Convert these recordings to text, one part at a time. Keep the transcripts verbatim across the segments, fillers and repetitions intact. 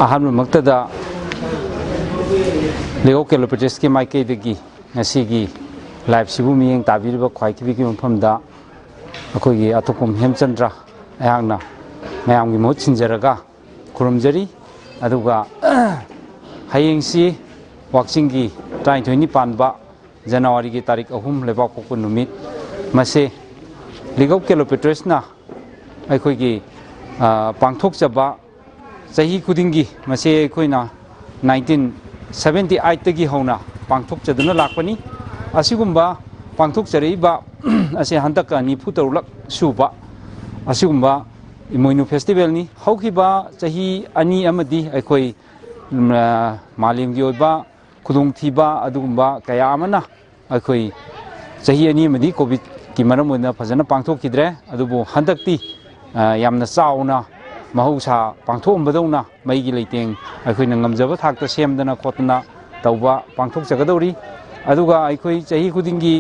ꯑꯍꯥꯟꯕꯃꯛꯇꯗ ꯂꯤꯒꯣ ꯀꯦꯂꯣꯄꯦꯇ꯭ꯔꯤꯁꯀꯤ ꯃꯥꯏꯀꯩꯗꯒꯤ ꯉꯁꯤꯒꯤ ꯂꯥꯏꯞꯁꯤꯕꯨ ꯃꯤꯠꯌꯦꯡ ꯇꯥꯕꯤꯔꯤꯕ ꯈ꯭ꯋꯥꯏꯈꯤꯕꯤꯒꯤ ꯃꯐꯝꯗ ꯑꯩꯈꯣꯏꯒꯤ ꯑꯊꯣꯛꯄꯝ ꯍꯦꯝꯆꯟꯗ꯭ꯔ ꯑꯩꯍꯥꯛꯅ ꯃꯌꯥꯝꯒꯤ ꯃꯍꯨꯠ ꯁꯤꯟꯖꯔꯒ ꯈꯨꯔꯨꯝꯖꯔꯤ꯫ ꯑꯗꯨꯒ ꯍꯌꯦꯡꯁꯤ ꯋꯥꯛꯆꯤꯡꯒꯤ ꯇꯔꯥꯅꯤꯊꯣꯏꯅꯤ ꯄꯥꯟꯕ ꯖꯅꯋꯥꯔꯤꯒꯤ ꯇꯥꯔꯤꯛ ꯑꯍꯨꯝ ꯂꯩꯕꯥꯛꯄꯣꯛꯄ ꯅꯨꯃꯤꯠ, ꯃꯁꯦ ꯂꯤꯒꯣ ꯀꯦꯂꯣꯄꯦꯇ꯭ꯔꯤꯁꯅ ꯑꯩꯈꯣꯏꯒꯤ, ꯑ, ꯄꯥꯡꯊꯣꯛꯆꯕ ꯆꯍꯤ ꯈꯨꯗꯤꯡꯒꯤ, ꯃꯁꯦ ꯑꯩꯈꯣꯏꯅ ꯅꯥꯏꯟꯇꯤꯟ ꯁꯕꯦꯟꯇꯤ ꯑꯩꯠꯇꯒꯤ ꯍꯧꯅ ꯄꯥꯡꯊꯣꯛꯆꯗꯨꯅ ꯂꯥꯛꯄꯅꯤ꯫ ꯑꯁꯤꯒꯨꯝꯕ ꯄꯥꯡꯊꯣꯛꯆꯔꯛꯏꯕ ꯑꯁꯦ ꯍꯟꯗꯛꯀ ꯅꯤꯐꯨ ꯇꯔꯨꯛꯂꯛ ꯁꯨꯕ ꯑꯁꯤꯒꯨꯝꯕ ꯏꯃꯣꯏꯅꯨ ꯐꯦꯁꯇꯤꯚꯦꯜꯅꯤ꯫ ꯍꯧꯈꯤꯕ ꯆꯍꯤ ꯑꯅꯤ ꯑꯃꯗꯤ ꯑꯩꯈꯣꯏ, ꯎꯝ, ꯑ, ꯃꯥꯂꯦꯝꯒꯤ ꯑꯣꯏꯕ ꯈꯨꯗꯣꯡꯊꯤꯕ ꯑꯗꯨꯒꯨꯝꯕ ꯀꯌꯥ ꯑꯃꯅ ꯑꯩꯈꯣꯏ ꯆꯍꯤ ꯑꯅꯤ ꯑꯃꯗꯤ ꯀꯣꯚꯤꯗꯀꯤ ꯃꯔꯝ ꯑꯣꯏꯅ ꯐꯖꯅ ꯄꯥꯡꯊꯣꯛꯈꯤꯗ꯭ꯔꯦ꯫ ꯑꯗꯨꯕꯨ ꯍꯟꯗꯛꯇꯤ, ꯑ, ꯌꯥꯝꯅ ꯆꯥꯎꯅ ꯃꯍꯧꯁꯥ ꯄꯥꯡꯊꯣꯛꯑꯝꯕꯗꯧꯅ ꯃꯩꯒꯤ ꯂꯩꯇꯦꯡ ꯑꯩꯈꯣꯏꯅ ꯉꯝꯖꯕ ꯊꯥꯛꯇ ꯁꯦꯝꯗꯅ ꯈꯣꯠꯇꯅ ꯇꯧꯕ ꯄꯥꯡꯊꯣꯛꯆꯒꯗꯧꯔꯤ꯫ ꯑꯗꯨꯒ ꯑꯩꯈꯣꯏ ꯆꯍꯤ ꯈꯨꯗꯤꯡꯒꯤ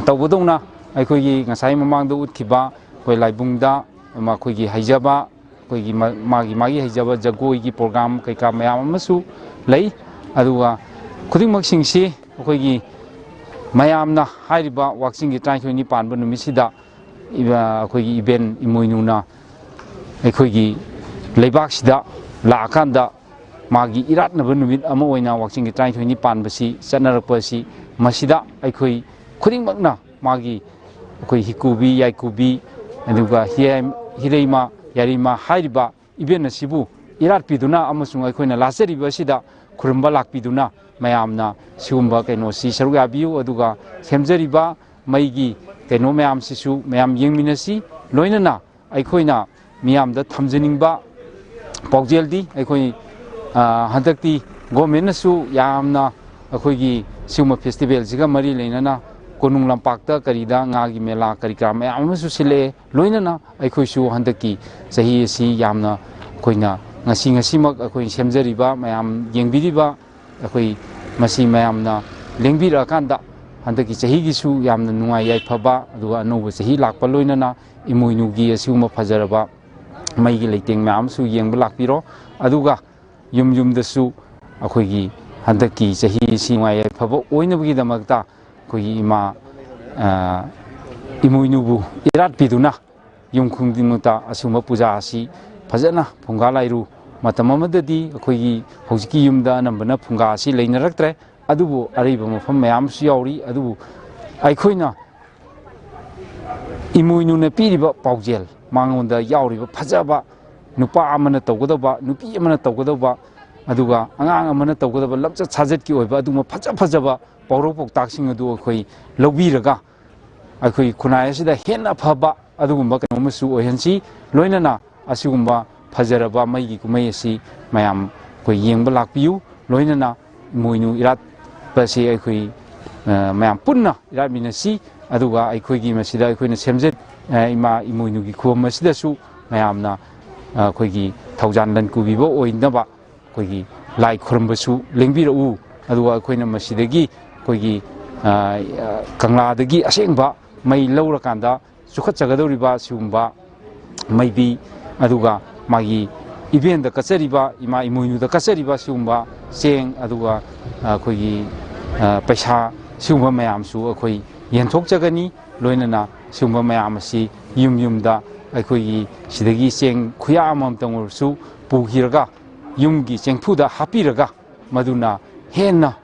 ꯇꯧꯕꯗꯧꯅ ꯑꯩꯈꯣꯏꯒꯤ ꯉꯁꯥꯏ ꯃꯃꯥꯡꯗ ꯎꯠꯈꯤꯕ ꯑꯩꯈꯣꯏ ꯂꯥꯏꯕꯨꯡꯗ ꯃꯈꯣꯏꯒꯤ ꯍꯩꯖꯕ, ꯑꯩꯈꯣꯏꯒꯤ ꯃꯥ-, ꯃꯥꯒꯤ, ꯃꯥꯒꯤ ꯍꯩꯖꯕ ꯖꯒꯣꯏꯒꯤ ꯄ꯭ꯔꯣꯒ꯭ꯔꯥꯝ ꯀꯩꯀꯥ ꯃꯌꯥꯝ ꯑꯃꯁꯨ ꯂꯩ꯫ ꯑꯗꯨꯒ ꯈꯨꯗꯤꯡꯃꯛꯁꯤꯡꯁꯤ ꯑꯩꯈꯣꯏꯒꯤ ꯃꯌꯥꯝꯅ ꯍꯥꯏꯔꯤꯕ ꯋꯥꯛꯆꯤꯡꯒꯤ ꯇꯔꯥꯅꯤꯊꯣꯏꯅꯤ ꯄꯥꯟꯕ ꯅꯨꯃꯤꯠꯁꯤꯗ ꯏꯕ-, ꯑꯩꯈꯣꯏꯒꯤ ꯏꯕꯦꯟ ꯏꯃꯣꯏꯅꯨꯅ ꯑꯩꯈꯣꯏꯒꯤ ꯂꯩꯕꯥꯛꯁꯤꯗ ꯂꯥꯛꯑꯀꯥꯟꯗ ꯃꯥꯒꯤ ꯏꯔꯥꯠꯅꯕ ꯅꯨꯃꯤꯠ ꯑꯃ ꯑꯣꯏꯅ ꯋꯥꯛꯆꯤꯡꯒꯤ ꯇꯔꯥꯅꯤꯊꯣꯏꯅꯤ ꯄꯥꯟꯕꯁꯤ ꯆꯠꯅꯔꯛꯄ ꯑꯁꯤ, ꯃꯁꯤꯗ ꯑꯩꯈꯣꯏ ꯈꯨꯗꯤꯡꯃꯛꯅ ꯃꯥꯒꯤ, ꯑꯩꯈꯣꯏ ꯍꯤꯀꯨꯕꯤ, ꯌꯥꯏꯀꯨꯕꯤ, ꯑꯗꯨꯒ ꯍꯤꯌꯥꯏ-, ꯍꯤꯔꯩꯃ, ꯌꯥꯔꯤꯃ ꯍꯥꯏꯔꯤꯕ ꯏꯕꯦꯟ ꯑꯁꯤꯕꯨ ꯏꯔꯥꯠꯄꯤꯗꯨꯅ ꯑꯃꯁꯨꯡ ꯑꯩꯈꯣꯏꯅ ꯂꯥꯠꯆꯔꯤꯕ ꯑꯁꯤꯗ ꯈꯨꯔꯨꯝꯕ ꯂꯥꯛꯄꯤꯗꯨꯅ ꯃꯌꯥꯝꯅ ꯁꯤꯒꯨꯝꯕ ꯀꯩꯅꯣꯁꯤ ꯁꯔꯨꯛ ꯌꯥꯕꯤꯌꯨ꯫ ꯑꯗꯨꯒ ꯁꯦꯝꯖꯔꯤꯕ ꯃꯩꯒꯤ ꯀꯩꯅꯣ ꯃꯌꯥꯝꯁꯤꯁꯨ ꯃꯌꯥꯝ ꯌꯦꯡꯃꯤꯟꯅꯁꯤ꯫ ꯂꯣꯏꯅꯅ ꯑꯩꯈꯣꯏꯅ ꯃꯤꯌꯥꯝꯗ ꯊꯝꯖꯅꯤꯡꯕ ꯄꯥꯎꯖꯦꯜꯗꯤ ꯑꯩꯈꯣꯏ, ꯑ, ꯍꯟꯗꯛꯇꯤ ꯒꯣꯔꯃꯦꯟꯅꯁꯨ ꯌꯥꯝꯅ ꯑꯩꯈꯣꯏꯒꯤ ꯁꯤꯒꯨꯝꯕ ꯐꯦꯁꯇꯤꯚꯦꯜꯁꯤꯒ ꯃꯔꯤ ꯂꯩꯅꯅ ꯀꯣꯅꯨꯡ ꯂꯝꯄꯥꯛꯇ ꯀꯔꯤꯗ ꯉꯥꯒꯤ ꯃꯦꯂꯥ ꯀꯔꯤ ꯀꯔꯥ ꯃꯌꯥꯝ ꯑꯃꯁꯨ ꯁꯤꯜꯂꯛꯑꯦ꯫ ꯂꯣꯏꯅꯅ ꯑꯩꯈꯣꯏꯁꯨ ꯍꯟꯗꯛꯀꯤ ꯆꯍꯤ ꯑꯁꯤ ꯌꯥꯝꯅ ꯑꯩꯈꯣꯏꯅ ꯉꯁꯤ ꯉꯁꯤꯃꯛ ꯑꯩꯈꯣꯏ ꯁꯦꯝꯖꯔꯤꯕ ꯃꯌꯥꯝ ꯌꯦꯡꯕꯤꯔꯤꯕ ꯑꯩꯈꯣꯏ ꯃꯁꯤ ꯃꯌꯥꯝꯅ ꯂꯦꯡꯕꯤꯔꯛꯑꯀꯥꯟꯗ ꯍꯟꯗꯛꯀꯤ ꯆꯍꯤꯒꯤꯁꯨ ꯌꯥꯝꯅ ꯅꯨꯡꯉꯥꯏ ꯌꯥꯏꯐꯕ, ꯑꯗꯨꯒ ꯑꯅꯧꯕ ꯆꯍꯤ ꯂꯥꯛꯄ ꯂꯣꯏꯅꯅ ꯏꯃꯣꯏꯅꯨꯒꯤ ꯑꯁꯤꯒꯨꯝꯕ ꯐꯖꯔꯕ ꯃꯩꯒꯤ ꯂꯩꯇꯦꯡ ꯃꯌꯥꯝ ꯑꯃꯁꯨ ꯌꯦꯡꯕ ꯂꯥꯛꯄꯤꯔꯣ꯫ ꯑꯗꯨꯒ ꯌꯨꯝ ꯌꯨꯝꯗꯁꯨ ꯑꯩꯈꯣꯏꯒꯤ ꯍꯟꯗꯛꯀꯤ ꯆꯍꯤ ꯑꯁꯤ ꯅꯨꯡꯉꯥꯏ ꯌꯥꯏꯐꯕ ꯑꯣꯏꯅꯕꯒꯤꯗꯃꯛꯇ ꯑꯩꯈꯣꯏꯒꯤ ꯏꯃꯥ, ꯑ, ꯏꯃꯣꯏꯅꯨꯕꯨ ꯏꯔꯥꯠꯄꯤꯗꯨꯅ ꯌꯨꯝ ꯈꯨꯗꯤꯡꯃꯛꯇ ꯑꯁꯤꯒꯨꯝꯕ ꯄꯨꯖꯥ ꯑꯁꯤ ꯐꯖꯅ ꯐꯨꯡꯒꯥ ꯂꯥꯏꯔꯨ꯫ ꯃꯇꯝ ꯑꯃꯗꯗꯤ ꯑꯩꯈꯣꯏꯒꯤ ꯍꯧꯖꯤꯛꯀꯤ ꯌꯨꯝꯗ ꯑꯅꯝꯕꯅ ꯐꯨꯡꯒꯥ ꯑꯁꯤ ꯂꯩꯅꯔꯛꯇ꯭ꯔꯦ, ꯑꯗꯨꯕꯨ ꯑꯔꯩꯕ ꯃꯐꯝ ꯃꯌꯥꯝ ꯑꯃꯁꯨ ꯌꯥꯎꯔꯤ꯫ ꯑꯗꯨꯕꯨ ꯑꯩꯈꯣꯏꯅ ꯏꯃꯣꯏꯅꯨꯅ ꯄꯤꯔꯤꯕ ꯄꯥꯎꯖꯦꯜ, ꯃꯉꯣꯟꯗ ꯌꯥꯎꯔꯤꯕ ꯐꯖꯕ, ꯅꯨꯄꯥ ꯑꯃꯅ ꯇꯧꯒꯗꯧꯕ, ꯅꯨꯄꯤ ꯑꯃꯅ ꯇꯧꯒꯗꯧꯕ, ꯑꯗꯨꯒ ꯑꯉꯥꯡ ꯑꯃꯅ ꯇꯧꯒꯗꯕ ꯂꯝꯆꯠ ꯁꯥꯖꯠꯀꯤ ꯑꯣꯏꯕ ꯑꯗꯨꯒꯨꯝꯕ ꯐꯖ ꯐꯖꯕ ꯄꯥꯎꯔꯧ ꯄꯥꯎꯇꯥꯛꯁꯤꯡ ꯑꯗꯨ ꯑꯩꯈꯣꯏ ꯂꯧꯕꯤꯔꯒ, ꯑꯩꯈꯣꯏ ꯈꯨꯟꯅꯥꯏ ꯑꯁꯤꯗ ꯍꯦꯟꯅ ꯐꯕ ꯑꯗꯨꯒꯨꯝꯕ ꯀꯩꯅꯣ ꯑꯃꯁꯨ ꯑꯣꯏꯍꯟꯁꯤ꯫ ꯂꯣꯏꯅꯅ ꯑꯁꯤꯒꯨꯝꯕ ꯐꯖꯔꯕ ꯃꯩꯒꯤ ꯀꯨꯝꯍꯩ ꯑꯁꯤ ꯃꯌꯥꯝ ꯑꯩꯈꯣꯏ ꯌꯦꯡꯕ ꯂꯥꯛꯄꯤꯌꯨ꯫ ꯂꯣꯏꯅꯅ ꯏꯃꯣꯏꯅꯨ ꯏꯔꯥꯠꯄꯁꯤ ꯑꯩꯈꯣꯏ, ꯑ, ꯃꯌꯥꯝ ꯄꯨꯟꯅ ꯏꯔꯥꯠꯃꯤꯟꯅꯁꯤ꯫ ꯑꯗꯨꯒ ꯑꯩꯈꯣꯏꯒꯤ ꯃꯁꯤꯗ ꯑꯩꯈꯣꯏꯅ ꯁꯦꯝꯖ-, ꯑ, ꯏꯃꯥ ꯏꯃꯣꯏꯅꯨꯒꯤ ꯈꯨꯕꯝ ꯑꯁꯤꯗꯁꯨ ꯃꯌꯥꯝꯅ, ꯑ, ꯑꯩꯈꯣꯏꯒꯤ ꯊꯧꯖꯥꯟ ꯂꯟ ꯀꯨꯕꯤꯕ ꯑꯣꯏꯅꯕ ꯑꯩꯈꯣꯏꯒꯤ ꯂꯥꯏ ꯈꯨꯔꯨꯝꯕꯁꯨ ꯂꯦꯡꯕꯤꯔꯛꯎ꯫ ꯑꯗꯨꯒ ꯑꯩꯈꯣꯏꯅ ꯃꯁꯤꯗꯒꯤ ꯑꯩꯈꯣꯏꯒꯤ, ꯑ, ꯑ, ꯀꯪꯂꯥꯗꯒꯤ ꯑꯁꯦꯡꯕ ꯃꯩ ꯂꯧꯔꯀꯥꯟꯗ ꯆꯨꯈꯠꯆꯒꯗꯧꯔꯤꯕ ꯁꯤꯒꯨꯝꯕ ꯃꯩꯕꯤ, ꯑꯗꯨꯒ ꯃꯥꯒꯤ ꯏꯕꯦꯟꯗ ꯀꯠꯆꯔꯤꯕ, ꯏꯃꯥ ꯏꯃꯣꯏꯅꯨꯗ ꯀꯠꯆꯔꯤꯕ ꯁꯤꯒꯨꯝꯕ ꯆꯦꯡ, ꯑꯗꯨꯒ ꯑꯩꯈꯣꯏꯒꯤ, ꯑ, ꯄꯩꯁꯥ, ꯁꯤꯒꯨꯝꯕ ꯃꯌꯥꯝꯁꯨ ꯑꯩꯈꯣꯏ ꯌꯦꯟꯊꯣꯛꯆꯒꯅꯤ꯫ ꯂꯣꯏꯅꯅ ꯁꯤꯒꯨꯝꯕ ꯃꯌꯥꯝ ꯑꯁꯤ ꯌꯨꯝ ꯌꯨꯝꯗ ꯑꯩꯈꯣꯏꯒꯤ ꯁꯤꯗꯒꯤ ꯆꯦꯡ ꯈꯨꯌꯥ ꯑꯃꯃꯝꯇꯪ ꯑꯣꯏꯔꯁꯨ ꯄꯨꯈꯤꯔꯒ ꯌꯨꯝꯒꯤ ꯆꯦꯡꯐꯨꯗ ꯍꯥꯞꯄꯤꯔꯒ ꯃꯗꯨꯅ ꯍꯦꯟꯅ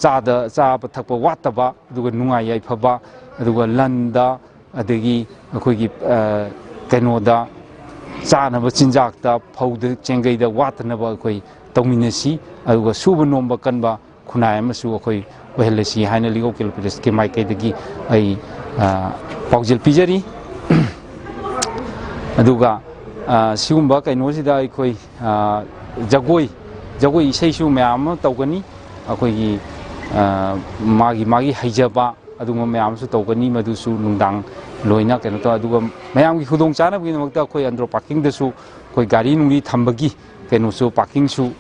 ꯆꯥꯗ-, ꯆꯥꯕ ꯊꯛꯄ ꯋꯥꯠꯇꯕ, ꯑꯗꯨꯒ ꯅꯨꯡꯉꯥꯏ ꯌꯥꯏꯐꯕ, ꯑꯗꯨꯒ ꯂꯟꯗ, ꯑꯗꯒꯤ ꯑꯩꯈꯣꯏꯒꯤ, ꯑ, ꯀꯩꯅꯣꯗ, ꯆꯥꯅꯕ ꯆꯤꯟꯖꯥꯛꯇ, ꯐꯧꯗ, ꯆꯦꯡꯒꯩꯗ ꯋꯥꯠꯇꯅꯕ ꯑꯩꯈꯣꯏ ꯇꯧꯃꯤꯟꯅꯁꯤ꯫ ꯑꯗꯨꯒ ꯁꯨꯕ ꯅꯣꯝꯕ ꯀꯟꯕ ꯈꯨꯟꯅꯥꯏ ꯑꯃꯁꯨ ꯑꯩꯈꯣꯏ ꯑꯣꯏꯍꯜꯂꯁꯤ ꯍꯥꯏꯅ ꯂꯤꯒꯣ ꯀꯦꯂꯣꯄꯦꯇꯁꯀꯤ ꯃꯥꯏꯀꯩꯗꯒꯤ ꯑꯩ, ꯑ, ꯄꯥꯎꯖꯦꯜ ꯄꯤꯖꯔꯤ꯫ ꯑꯗꯨꯒ, ꯑ, ꯁꯤꯒꯨꯝꯕ ꯀꯩꯅꯣꯁꯤꯗ ꯑꯩꯈꯣꯏ, ꯑ, ꯖꯒꯣꯏ, ꯖꯒꯣꯏ ꯏꯁꯩꯁꯨ ꯃꯌꯥꯝ ꯑꯃ ꯇꯧꯒꯅꯤ꯫ ꯑꯩꯈꯣꯏꯒꯤ, ꯑ, ꯃꯥꯒꯤ, ꯃꯥꯒꯤ ꯍꯩꯖꯕ ꯑꯗꯨꯒꯨꯝꯕ ꯃꯌꯥꯝ ꯑꯃꯁꯨ ꯇꯧꯒꯅꯤ꯫ ꯃꯗꯨꯁꯨ ꯅꯨꯡꯗꯥꯡ ꯂꯣꯏꯅ ꯀꯩꯅꯣ ꯇꯧ-, ꯑꯗꯨꯒ ꯃꯌꯥꯝꯒꯤ ꯈꯨꯗꯣꯡ ꯆꯥꯅꯕꯒꯤꯗꯃꯛꯇ ꯑꯩꯈꯣꯏ ꯑꯟꯗ꯭ꯔꯣ ꯄꯥꯔꯀꯤꯡꯗꯁꯨ ꯑꯩꯈꯣꯏ ꯒꯥꯔꯤ ꯅꯨꯡꯂꯤ ꯊꯝꯕꯒꯤ ꯀꯩꯅꯣꯁꯨ, ꯄꯥꯔꯀꯤꯡꯁꯨ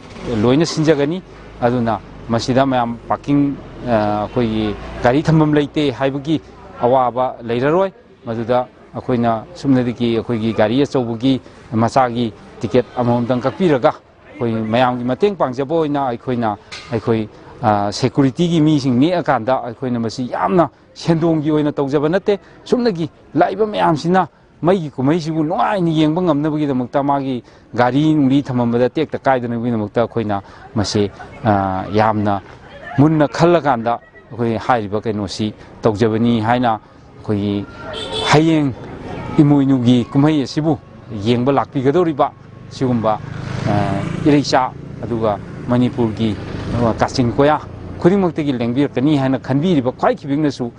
ꯂꯣꯏꯅ ꯁꯤꯟꯖꯒꯅꯤ꯫ ꯑꯗꯨꯅ ꯃꯁꯤꯗ ꯃꯌꯥꯝ ꯄꯥꯔꯀꯤꯡ, ꯑ, ꯑꯩꯈꯣꯏꯒꯤ ꯒꯥꯔꯤ ꯊꯝꯐꯝ ꯂꯩꯇꯦ ꯍꯥꯏꯕꯒꯤ ꯑꯋꯥꯕ ꯂꯩꯔꯔꯣꯏ꯫ ꯃꯗꯨꯗ ꯑꯩꯈꯣꯏꯅ ꯁꯨꯞꯅꯗꯒꯤ ꯑꯩꯈꯣꯏꯒꯤ ꯒꯥꯔꯤ ꯑꯆꯧꯕꯒꯤ, ꯃꯆꯥꯒꯤ ꯇꯤꯀꯦꯠ ꯑꯃꯃꯝꯇꯪ ꯀꯛꯄꯤꯔꯒ, ꯑꯩꯈꯣꯏ ꯃꯌꯥꯝꯒꯤ ꯃꯇꯦꯡ ꯄꯥꯡꯖꯕ ꯑꯣꯏꯅ ꯑꯩꯈꯣꯏꯅ, ꯑꯩꯈꯣꯏ, ꯑ, ꯁꯦꯀꯨꯔꯤꯇꯤꯒꯤ ꯃꯤꯁꯤꯡ ꯅꯦꯛꯑꯀꯥꯟꯗ ꯑꯩꯈꯣꯏꯅ ꯃꯁꯤ ꯌꯥꯝꯅ ꯁꯦꯟꯗꯣꯡꯒꯤ ꯑꯣꯏꯅ ꯇꯧꯖꯕ ꯅꯠꯇꯦ꯫ ꯁꯨꯞꯅꯒꯤ ꯂꯥꯛꯏꯕ ꯃꯌꯥꯝꯁꯤꯅ ꯃꯩꯒꯤ ꯀꯨꯝꯍꯩꯁꯤꯕꯨ ꯅꯨꯡꯉꯥꯏꯅ ꯌꯦꯡꯕ ꯉꯝꯅꯕꯒꯤꯗꯃꯛꯇ, ꯃꯥꯒꯤ ꯒꯥꯔꯤ ꯅꯨꯡꯂꯤ ꯊꯝꯃꯝꯕꯗ ꯇꯦꯛꯇ ꯀꯥꯏꯗꯅꯕꯒꯤꯗꯃꯛꯇ ꯑꯩꯈꯣꯏꯅ ꯃꯁꯤ, ꯑ, ꯌꯥꯝꯅ ꯃꯨꯟꯅ ꯈꯜꯂꯀꯥꯟꯗ ꯑꯩꯈꯣꯏ ꯍꯥꯏꯔꯤꯕ ꯀꯩꯅꯣꯁꯤ ꯇꯧꯖꯕꯅꯤ ꯍꯥꯏꯅ ꯑꯩꯈꯣꯏꯒꯤ ꯍꯌꯦꯡ ꯏꯃꯣꯏꯅꯨꯒꯤ ꯀꯨꯝꯍꯩ ꯑꯁꯤꯕꯨ ꯌꯦꯡꯕ ꯂꯥꯛꯄꯤꯒꯗꯧꯔꯤꯕ ꯁꯤꯒꯨꯝꯕ, ꯑ, ꯏꯔꯩꯆꯥ, ꯑꯗꯨꯒ ꯃꯅꯤꯄꯨꯔꯒꯤ, ꯑ, ꯀꯥꯆꯤꯟ ꯀꯣꯌꯥ ꯈꯨꯗꯤꯡꯃꯛꯇꯒꯤ ꯂꯦꯡꯕꯤꯔꯛꯀꯅꯤ ꯍꯥꯏꯅ ꯈꯟꯕꯤꯔꯤꯕ ꯈ꯭ꯋꯥꯏ ꯈꯤꯕꯤꯛꯅꯁꯨ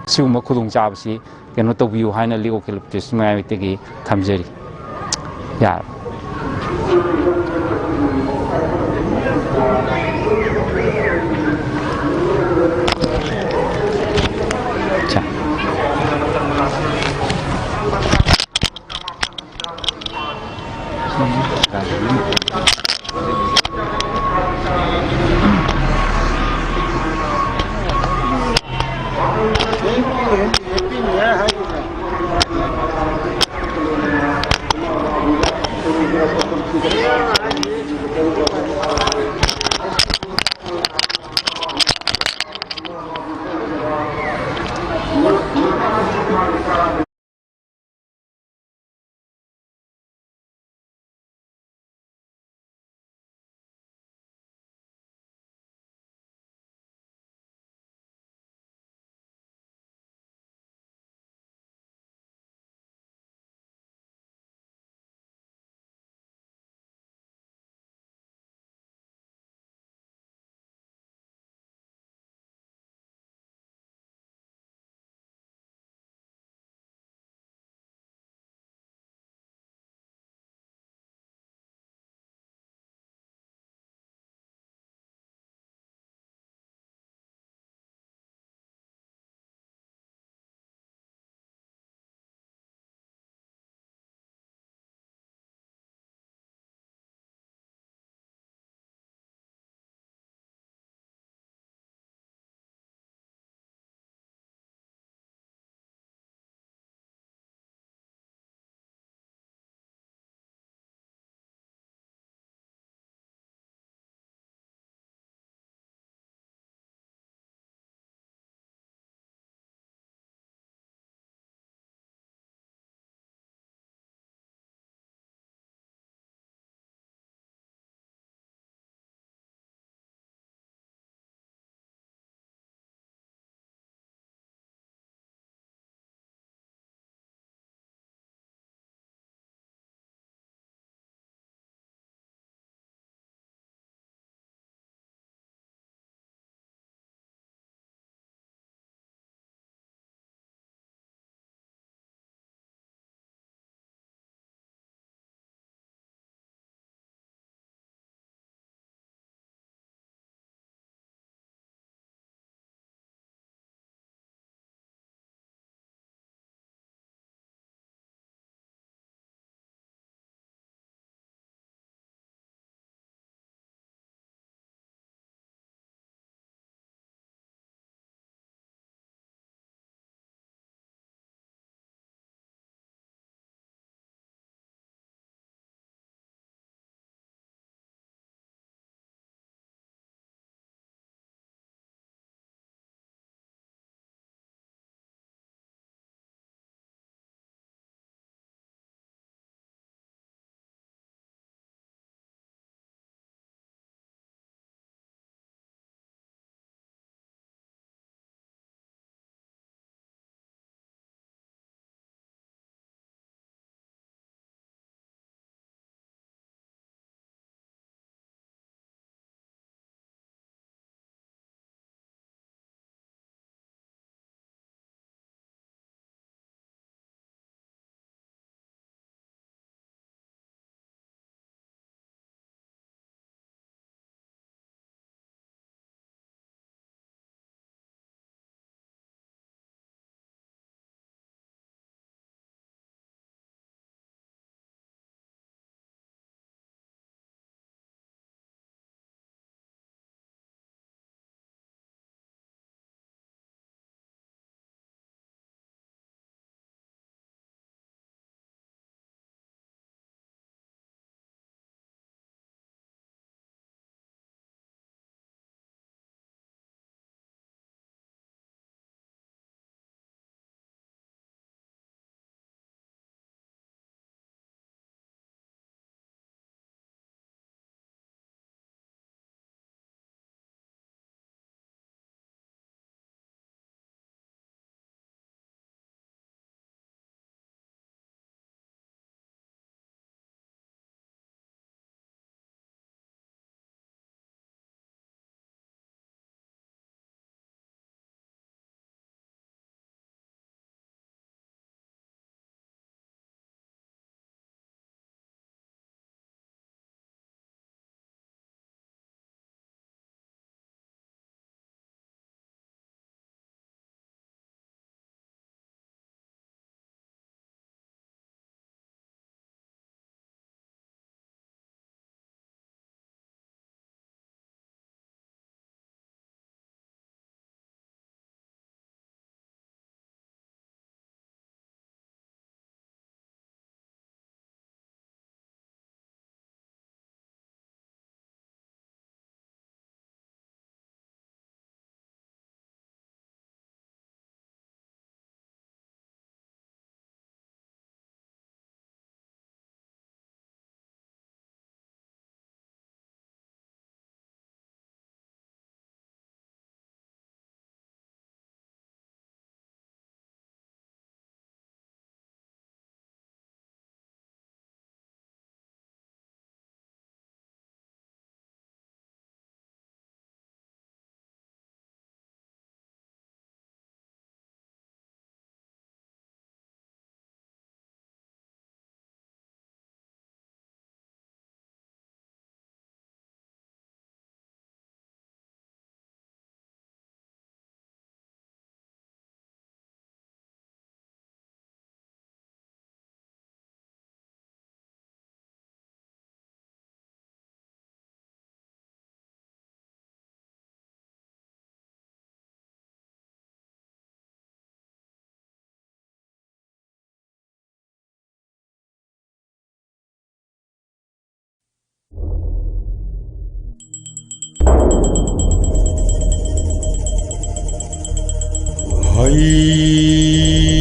ꯁꯤꯒꯨꯝꯕ ꯈꯨꯗꯣꯡꯆꯥꯕꯁꯤ ꯀꯩꯅꯣ ꯇꯧꯕꯤꯌꯨ ꯍꯥꯏꯅ ꯂꯤꯑꯣ ꯀꯦꯂꯤꯞꯇꯁ ꯃꯌꯥꯏꯃꯛꯇꯒꯤ ꯊꯝꯖꯔꯤ꯫ ꯌꯥꯔꯦ꯫ ꯑꯠꯆꯥ꯫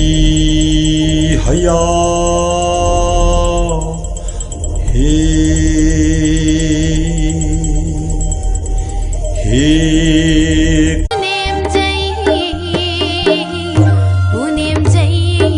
ꯍꯩ ꯍꯩꯌꯥ ꯍꯦ ꯍꯦ꯫ ꯄꯨꯅꯦꯝꯖꯩ, ꯄꯨꯅꯦꯝꯖꯩꯗ꯫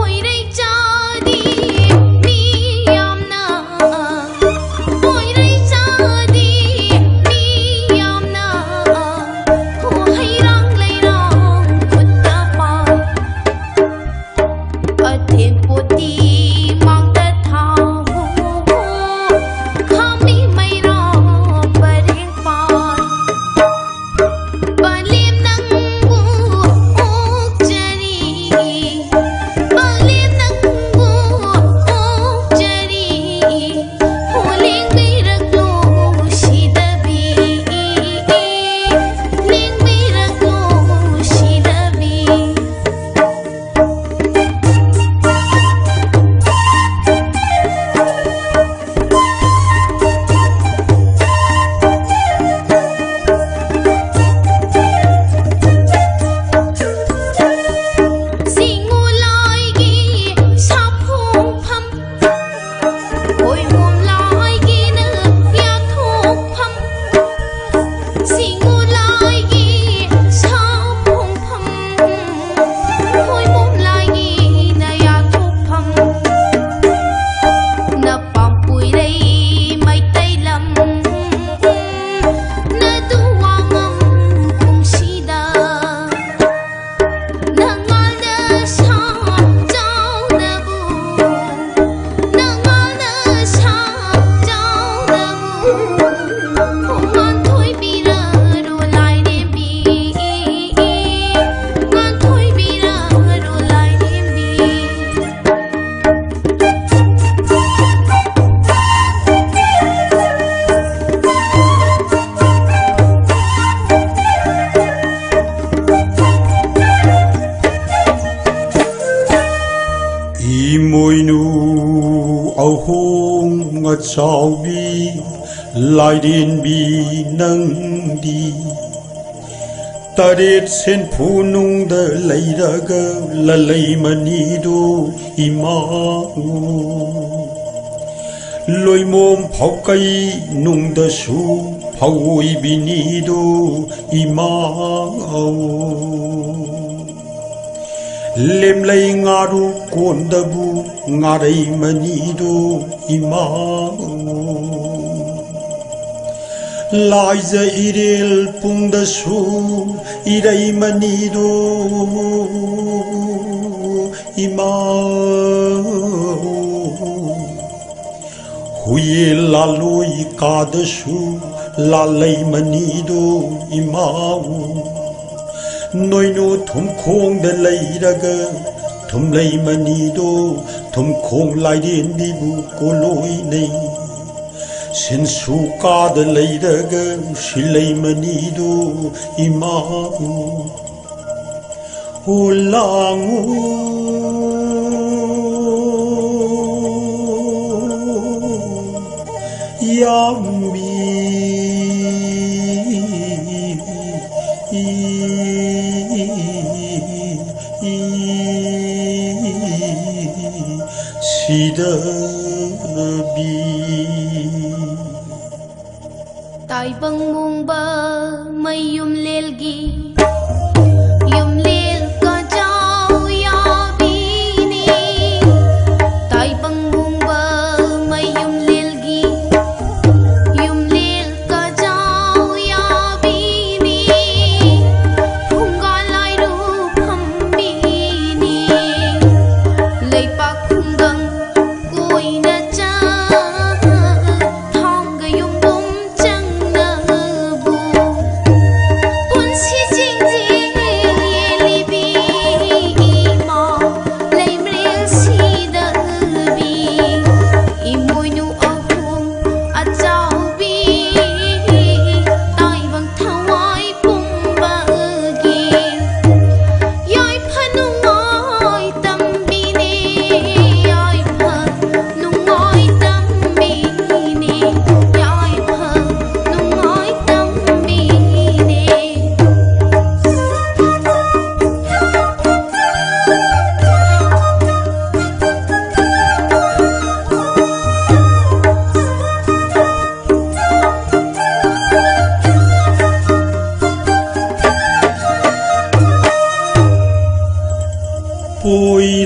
ꯄꯣꯏꯔꯩꯆꯥꯗꯤ ꯃꯤ ꯌꯥꯝꯅ, ꯄꯣꯏꯔꯩꯆꯥꯗꯤ ꯃꯤ ꯆꯥꯎꯕꯤ ꯂꯥꯏꯔꯦꯟꯕꯤ ꯅꯪꯗꯤ, ꯇꯔꯦꯠ ꯁꯦꯟꯐꯨ ꯅꯨꯡꯗ ꯂꯩꯔꯒ ꯂꯂꯩꯃꯅꯤꯗꯨ ꯏꯃꯥ꯫ ꯂꯣꯏꯃꯣꯝ ꯐꯧꯀꯩ ꯅꯨꯡꯗꯁꯨ ꯐꯧꯑꯣꯏꯕꯤꯅꯤꯗꯨ ꯏꯃꯥ꯫ ꯂꯦꯝꯂꯩ ꯉꯥꯔꯨ ꯀꯣꯟꯗꯕꯨ ꯉꯥꯔꯩ ꯃꯅꯤꯗꯨ ꯏꯃꯥ꯫ ꯂꯥꯏꯖ ꯏꯔꯦꯜ ꯄꯨꯡꯗꯁꯨ ꯏꯔꯩ ꯃꯅꯤꯗꯨ ꯏꯃꯥ꯫ ꯍꯨꯏꯌꯦ ꯂꯥꯂꯣꯏ ꯀꯥꯗꯁꯨ ꯂꯥꯂꯩ ꯃꯅꯤꯗꯨ ꯏꯃꯥꯎ꯫ ꯅꯣꯏꯅꯨ ꯊꯨꯝꯈꯣꯡꯗ ꯂꯩꯔꯒ ꯊꯨꯝꯂꯩ ꯃꯅꯤꯗꯨ ꯊꯨꯝꯈꯣꯡ ꯂꯥꯏꯔꯦꯟꯕꯤꯕꯨ ꯀꯣꯂꯣꯏꯅꯩ꯫ ꯁꯤꯟꯁꯨ ꯀꯥꯗ ꯂꯩꯔꯒ ꯁꯤꯂꯩ ꯃꯅꯤꯗꯨ ꯏꯃꯥꯎ꯫ ꯍꯣ ꯂꯥꯡꯉꯨ ꯌꯥꯝꯕꯤ꯫ ꯁꯤꯗꯕꯤ꯫ ꯇꯥꯏꯕꯪ ꯃꯨꯡꯕ ꯃꯌꯨꯝꯂꯦꯜꯒꯤ ꯌꯨꯝꯂꯦꯜ ꯀꯖꯥꯎ ꯌꯥꯕꯤꯅꯤ꯫ ꯇꯥꯏꯕꯪ ꯃꯨꯡꯕ ꯃꯌꯨꯝꯂꯦꯜꯒꯤ ꯌꯨꯝꯂꯦꯜ ꯀꯖꯥꯎ ꯌꯥꯕꯤꯅꯤ꯫ ꯐꯨꯡꯒꯥ ꯂꯥꯏꯔꯨ ꯐꯝꯕꯤꯅꯤ꯫ ꯂꯩꯄꯥꯛ ꯈꯨꯡꯒꯪ ꯀꯣꯏꯅ ꯆꯠ ꯊꯥꯡꯒ ꯌꯨꯝꯕꯨꯝ ꯆꯪꯅꯕꯨ ꯄꯨꯟꯁꯤꯁꯤ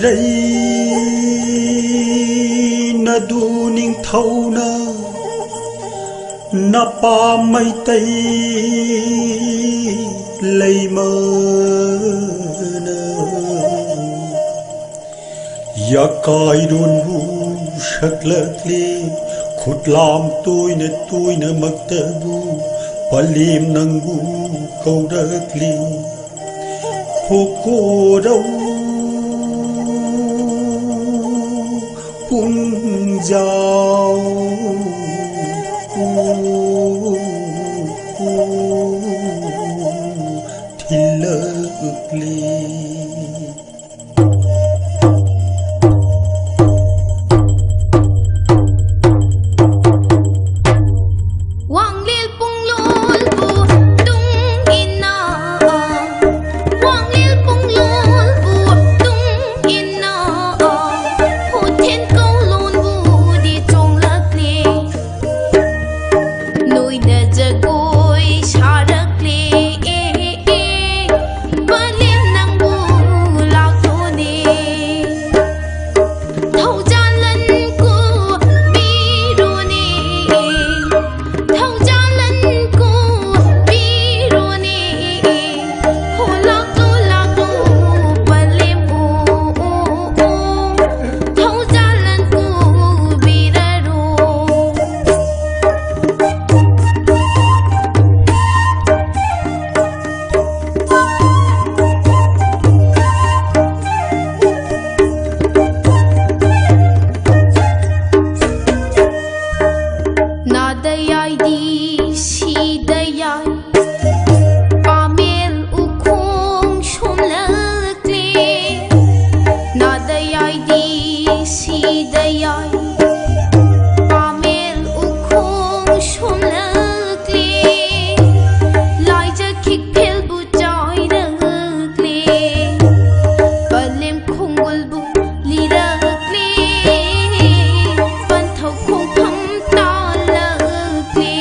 ꯗꯩ ꯅꯗꯨ ꯅꯤꯡꯊꯧꯅ ꯅꯄꯥ ꯃꯩꯇꯩ ꯂꯩꯃꯅ ꯌꯥꯀꯥꯏꯔꯣꯟꯕꯨ ꯁꯛꯂꯛꯂꯦ꯫ ꯈꯨꯠꯂꯥꯝ ꯇꯣꯏꯅ ꯇꯣꯏꯅꯃꯛꯇꯕꯨ ꯄꯂꯦꯝ ꯅꯪꯕꯨ ꯀꯧꯔꯛꯂꯦ꯫ ꯍꯣꯀꯣꯔꯧ ꯄꯨꯡꯖꯥꯎ ꯊꯤꯜꯂꯛꯂꯦ꯫ ꯋꯥꯡꯂꯦꯜ ꯄꯨꯡꯂꯣꯜꯕꯨ ꯇꯨꯡ ꯏꯟꯅ, ꯋꯥꯡꯂꯦꯜ ꯄꯨꯡꯂꯣꯜꯕꯨ ꯇꯨꯡ ꯏꯟꯅ, ꯍꯨꯊꯦꯟ ꯀꯧꯂꯣꯟꯕꯨꯗꯤ ꯆꯣꯡꯂꯛꯂꯦ꯫ ꯅꯣꯏꯅ ꯖꯒꯣꯏ ꯁꯥꯔꯛꯂꯦ꯫ ꯄꯂꯦꯝ ꯅꯪꯕꯨ ꯂꯥꯛꯂꯣꯅꯦ꯫ ꯊꯧꯖꯥꯜꯂꯟ ꯀꯨꯝꯕꯤꯔꯣꯅꯦ꯫ ꯊꯧꯖꯥꯜꯂꯟ ꯀꯨꯝꯕꯤꯔꯣꯅꯦ꯫ ꯍꯣ ꯂꯥꯛꯂꯣ, ꯂꯥꯛꯂꯣ, ꯄꯂꯦꯝ ꯑꯣ, ꯑꯣ, ꯑꯣ꯫ ꯊꯧꯖꯥꯜꯂꯟ ꯀꯨꯝꯕꯤꯔꯔꯣ꯫ ꯅꯥꯗ ꯌꯥꯏꯗꯤ ꯁꯤꯗ ꯌꯥꯏ, ꯄꯥꯃꯦꯜ ꯎꯈꯣꯡ ꯁꯣꯝꯂꯛꯂꯦ꯫ ꯅꯥꯗ ꯌꯥꯏꯗꯤ ꯁꯤꯗ ꯌꯥꯏ, ꯄꯥꯃꯦꯜ ꯎꯈꯣꯡ ꯁꯣꯝꯂꯛꯂꯦ꯫ ꯂꯥꯏꯖ ꯈꯤꯛꯐꯦꯜꯕꯨ ꯆꯥꯏꯔꯛꯂꯦ꯫ ꯄꯂꯦꯝ ꯈꯣꯡꯒꯨꯜꯕꯨ ꯂꯤꯔꯛꯂꯦ꯫ ꯄꯟꯊꯧ ꯈꯣꯡꯐꯝ ꯇꯥꯜꯂꯛꯂꯦ꯫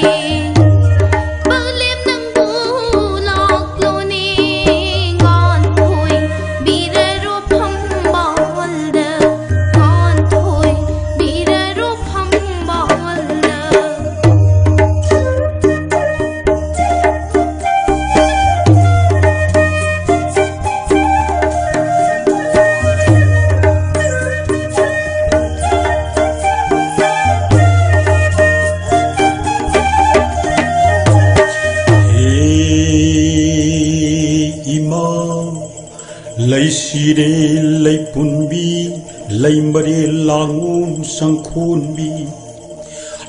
ꯆꯤꯔꯦꯜ ꯂꯩꯄꯨꯟꯕꯤ, ꯂꯩꯃꯔꯦꯜ ꯂꯥꯡꯉꯣꯝ ꯁꯪꯈꯣꯟꯕꯤ,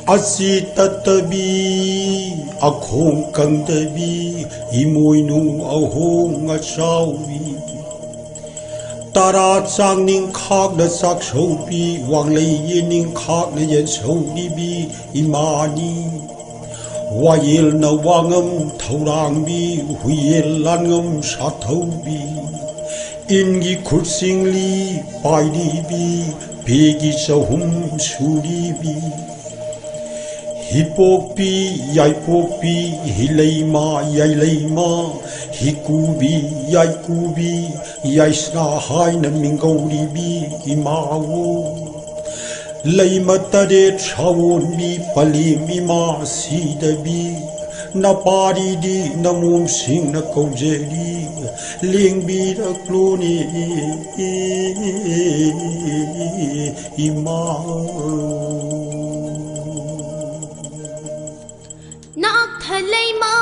ꯑꯁꯤ ꯇꯠꯇꯕꯤ, ꯑꯈꯣꯡ ꯀꯪꯗꯕꯤ, ꯏꯃꯣꯏꯅꯨ ꯑꯍꯣꯡ ꯑꯆꯥꯎꯕꯤ꯫ ꯇꯔꯥ ꯆꯥꯡ ꯅꯤꯡꯈꯥꯛꯅ ꯆꯥꯛꯁꯧꯕꯤ, ꯋꯥꯡꯂꯩ ꯌꯦꯅꯤꯡꯈꯥꯛꯅ ꯌꯦꯟꯁꯧꯔꯤꯕꯤ ꯏꯃꯥꯅꯤ꯫ ꯋꯥꯌꯦꯜꯅ ꯋꯥꯉꯝ ꯊꯧꯔꯥꯡꯕꯤ, ꯍꯨꯏꯌꯦꯜ ꯂꯥꯟꯉꯝ ꯁꯥꯊꯧꯕꯤ꯫ ꯏꯟꯒꯤ ꯈꯨꯠꯁꯤꯡꯂꯤ ꯄꯥꯏꯔꯤꯕꯤ, ꯐꯤꯒꯤ ꯆꯍꯨꯝ ꯁꯨꯔꯤꯕꯤ꯫ ꯍꯤꯄꯣꯛꯄꯤ, ꯌꯥꯏꯄꯣꯛꯄꯤ, ꯍꯤꯂꯩꯃ, ꯌꯥꯏꯂꯩꯃ, ꯍꯤꯀꯨꯕꯤ, ꯌꯥꯏꯀꯨꯕꯤ, ꯌꯥꯏꯁꯅꯥ ꯍꯥꯏꯅ ꯃꯤꯡꯒꯧꯔꯤꯕꯤ ꯏꯃꯥꯋꯣ꯫ ꯂꯩꯃ ꯇꯔꯦꯠ ꯁꯥꯋꯣꯟꯕꯤ ꯄꯂꯦꯝ ꯏꯃꯥ ꯁꯤꯗꯕꯤ, ꯅꯄꯥꯔꯤꯗꯤ ꯅꯃꯣꯝꯁꯤꯡꯅ ꯀꯧꯖꯔꯤ, ꯂꯦꯡꯕꯤꯔꯛꯂꯣꯅꯦ ꯏꯃꯥ꯫ ꯅꯥꯛꯊ ꯂꯩꯃ